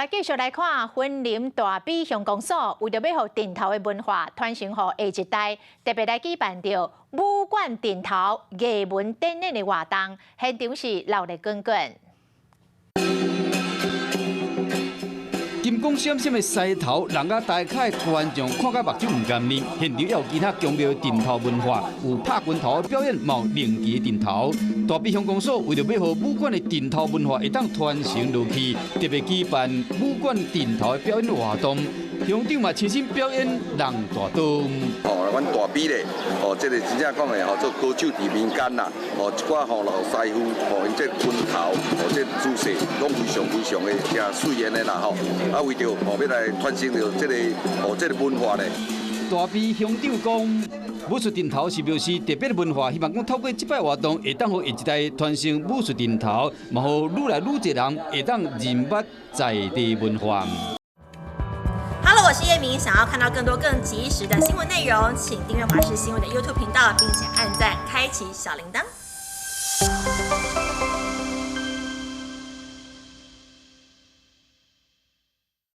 來繼續來看，雲林大埤鄉公所為著欲予陣頭的文化傳承予下一代，特別來舉辦著武館陣頭藝文展演的活動，現場是熱鬧滾滾。金光閃閃的獅頭，人甲大開觀眾看甲目睭毋甘願。現場也有其他巧妙的陣頭文化，有拍拳頭的表演，嘛有靈奇的陣頭。大埤鄉公所為著欲予武館的陣頭文化會當傳承落去，特別舉辦武館陣頭的表演活動。鄉長嘛親身表演弄大刀。哦，阮大埤咧，哦，這个真正講的吼，做高手佇民間啦，哦，一寡吼老師傅，哦，𪜶這拳頭，哦，這姿勢攏非常非常的誠媠的啦吼。啊，為著哦，欲來傳承著這个哦，這个文化咧。大埤鄉長講，武術陣頭是廟是特別的文化，希望講透過這擺活動，會當予下一代傳承武術陣頭，嘛予愈來愈濟人會當認捌在地文化。 Hello，我是葉明，想要看到更多更及時的新聞內容，請訂閱華視新聞的 YouTube 頻道，並且按讚，開啟小鈴鐺。